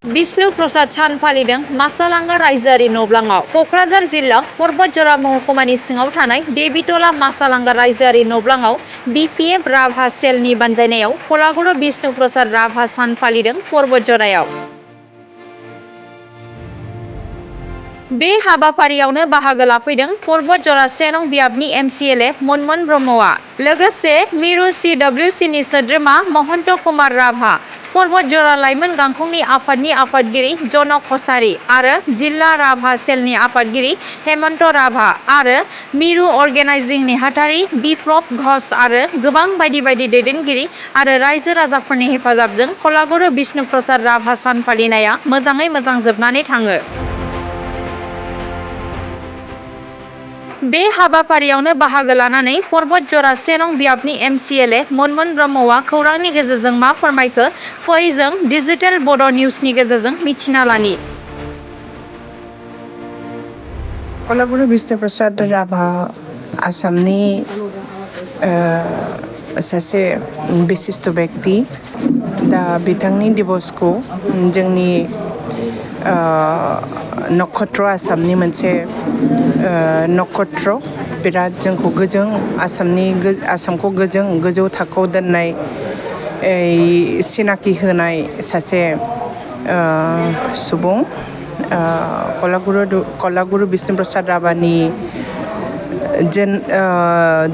बिष्णु प्रसाद सान फालिदों मासालांगा रायजोआरि नब्लाङाव कक्राझार जिल्ला पर्बतजरा महकुमानि सिङाव थानाय देबिटला मासालांगा रायजोआरि नब्लाङाव BPF राभा सेलनि बानजायनायाव कलागुरु बिष्णु प्रसाद राभा सान फालिदों पर्बतजरायाव। बे हाबाफारियावनो बाहागो लाफैदों पर्बतजरा 1 नं बियाबनि MCLA मनमोहन ब्रह्मआ लोगोसे मिरु CWCनि सोद्रोमा महन्त कुमार राभा, पर्बतजरा लाइमोन गांखंनि आफादनि आफादगिरि जनक कछारी आरो जिल्ला राभा सेलनि आफादगिरि हेमन्त राभा आरो मिरु अर्गेनाइजिं नेहाथारि बिप्लब घोष आरो गोबां बायदि बायदि दैदेनगिरि आरो रायजो राजाफोरनि हेफाजाबजों कलागुरु बिष्णु प्रसाद राभा सान फालिनाया मोजाङै मोजां जोबनानै थाङो। बे हाबाफारियावनो बाहागो लानानै पर्बतजरा 1 नं बियाबनि MCLA मनमोहन ब्रह्मआ खौरांनि गेजेरजों मा फोरमायखो फै जों डिजिटेल बड' निउसनि गेजेरजों मिथिना लानि। कलागुरु बिष्णु प्रसाद राभा आसामनि सासे बिशिष्ट बेक्ति। दा बिथांनि दिबसखौ जोंनि नक्षत्र आसामनि मोनसे नक्षत्र बिराद जोंखौ गोजों आसामखौ गोजौ थाखोआव दोननाय सिनाखि होनाय सासे सुबुं कलागुरु बिष्णु प्रसाद राभानि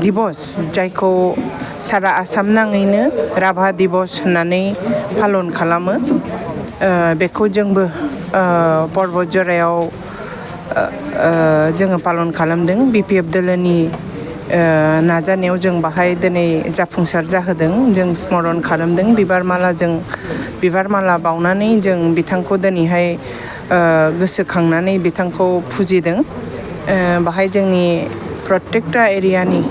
दिबस जायखौ सारा आसाम नाङैनो राभा दिबस होननानै पालन खालामो। बेखौ जोंबो पर्बतजरायाव जोङो पालन खालामदों। BPF दोलोनि नाजानायाव जों बाहाय दिनै जाफुंसार जाहोदों। जों स्मरण खालामदों बिबार माला बावनानै जों बिथांखौ दिनैहाय गोसोखांनानै बिथांखौ फुजिदों। बाहाय जोंनि प्रत्येकटा एरियानि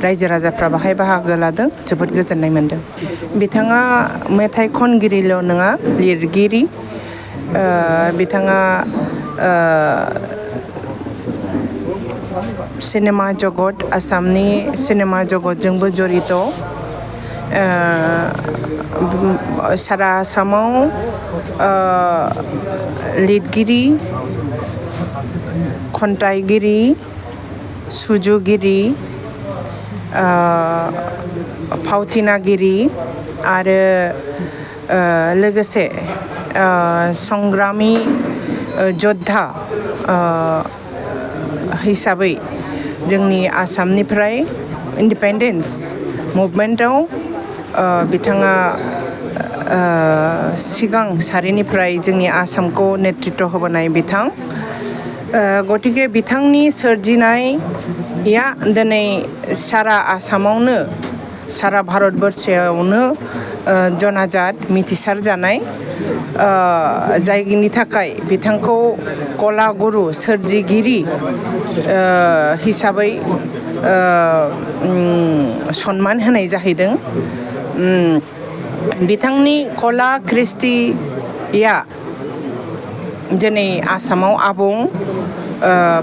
रायजो राजाफ्रा बाहाय बाहागो लादों। जोबोद गोजोननाय मोनदों। बिथाङा मेथाइ खनगिरिल' नङा, लिरगिरि। बिथाङा सिनेमा जगत आसामनि सिनेमा जगतजोंबो जड़ित। सारा आसामाव लिरगिरि, खन्थाइगिरि, सुजुगिरि, फावथिनागिरि आरो लोगोसे संग्रामि योद्धा हिसाबै जोंनि आसामनिफ्राय इन्डिपेन्डेन्स मुभमेन्टआव बिथाङा सिगां सारिनिफ्राय जोंनि आसामखौ नेतृत्व होबोनाय बिथां। गतिके बिथांनि सोरजिनाया दिनै सारा आसामावनो सारा भारतबर्षआवनो जनाजात मिथिसार जानाय, जायनि थाखाय बिथांखौ कलागुरु सोरजिगिरि हिसाबै सन्मान होनाय जाहैदों। बिथांनि कला कृष्टिया दिनै आसामाव आबुं।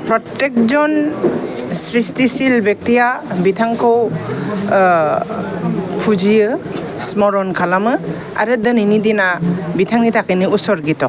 प्रत्येकजन सृष्टिशील बेक्तिया बिथांखौ फुजियो, स्मरण खालामो आरो दिनैनि दिना बिथांनि थाखायनो उसर्गित।